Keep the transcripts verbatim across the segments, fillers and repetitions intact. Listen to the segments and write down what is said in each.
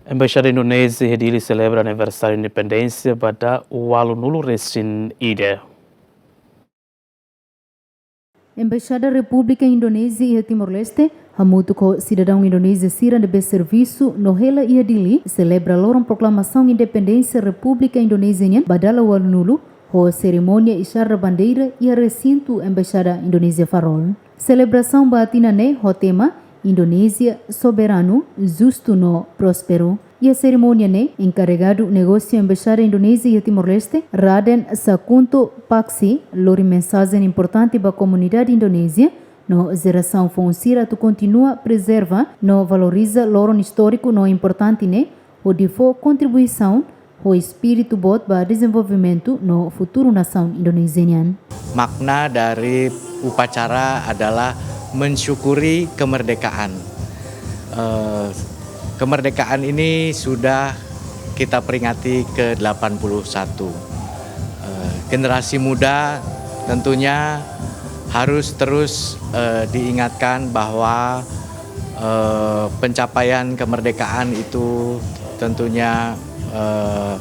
Embaixada Indonézia iha Dili selebra aniversáriu independénsia ba dala ualunulu resin ida. Embaixada Repúblika Indonézia iha Timor-Leste, hamutuk ho sidadaun Indonézia sira ne'ebé servisu no hela iha Dili, selebra loron proklamasaun independénsia Repúblika Indonézia nian ba dala ualunulu, ho serimónia isyara bandeira iha resintu Embaixada Indonézia Farol. Selebrasaun ba tinan ne'e ho tema Indonézia Soberanu, Justu no Prósperu. Iha serimónia ne'e, enkarregadu negósiu Embaixada Indonézia iha Timor-Leste, Raden Sakunto Paksi, lori mensajen importante ba komunidade Indonézia, no jerasaun foun sira atu kontinua prezerva no valoriza loron istóriku no importante ne'e, hodi fó kontribuisaun ho espíritu boot ba dezenvolvimentu no futuru nasaun Indonézia nian. Makna dari upacara adalah mensyukuri kemerdekaan. Eh, kemerdekaan ini sudah kita peringati ke delapan puluh satu. Eh, generasi muda tentunya harus terus, eh, diingatkan bahwa, eh, pencapaian kemerdekaan itu tentunya, eh,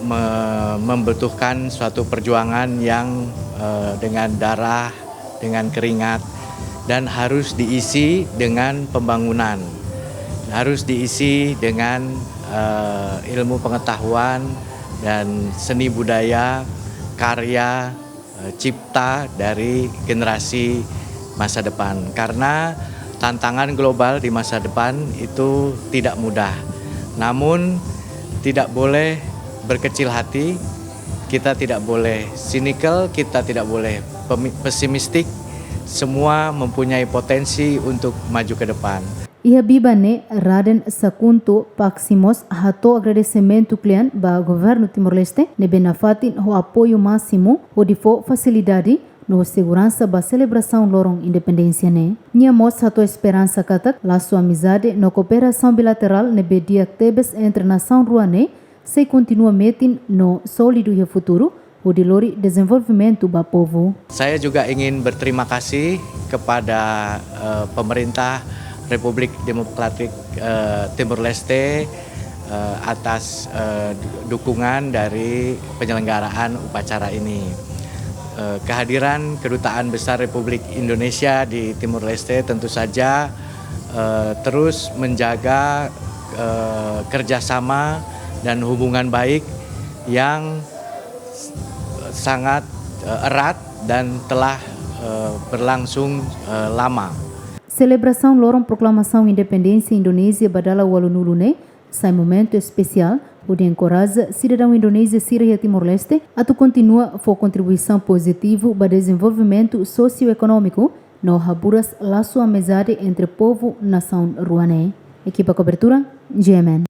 me-, membutuhkan suatu perjuangan yang, eh, dengan darah, dengan keringat, dan harus diisi dengan pembangunan, harus diisi dengan, eh, ilmu pengetahuan dan seni budaya, karya, eh, cipta dari generasi masa depan. Karena tantangan global di masa depan itu tidak mudah. Namun, tidak boleh berkecil hati, kita tidak boleh cynical, kita tidak boleh pemi-, pesimistik. Semua mempunyai potensi untuk maju ke depan. Iha biban ne'e, Raden Sakunto Paksi mós hato'o agradesimentu kle'an ba Governu Timor-Leste, ne'ebé nafatin ho apoiu másimu hodi fó fasilidade no seguransa ba selebrasaun loron independénsia ne'e. Nia mós hato'o esperansa katak lasu amizade no kooperasaun bilaterál ne'ebé di'ak tebes entre nasaun rua ne'e sei kontinua metin no sólidu iha futuru, hodi lori dezenvolvimentu ba povu. Saya juga ingin berterima kasih kepada, eh, pemerintah Republik Demokratik, eh, Timor Leste, eh, atas, eh, du-, dukungan dari penyelenggaraan upacara ini. Eh, kehadiran Kedutaan Besar Republik Indonesia di Timor Leste tentu saja, eh, terus menjaga, eh, kerjasama dan hubungan baik yang sangat, eh, erat dan telah, eh, berlangsung, eh, lama. Selebrasaun loron proklamasaun independénsia Indonézia ba dala ualunulu ne'e sai momentu espesiál, hodi enkoraja sidadaun Indonézia sira iha Timor-Leste atu kontinua fó kontribuisaun pozitivu ba dezenvolvimentu sosioekonómiku no haburas lasu amizade entre povu nasaun rua ne'e. Ekipa kobertura, G M N.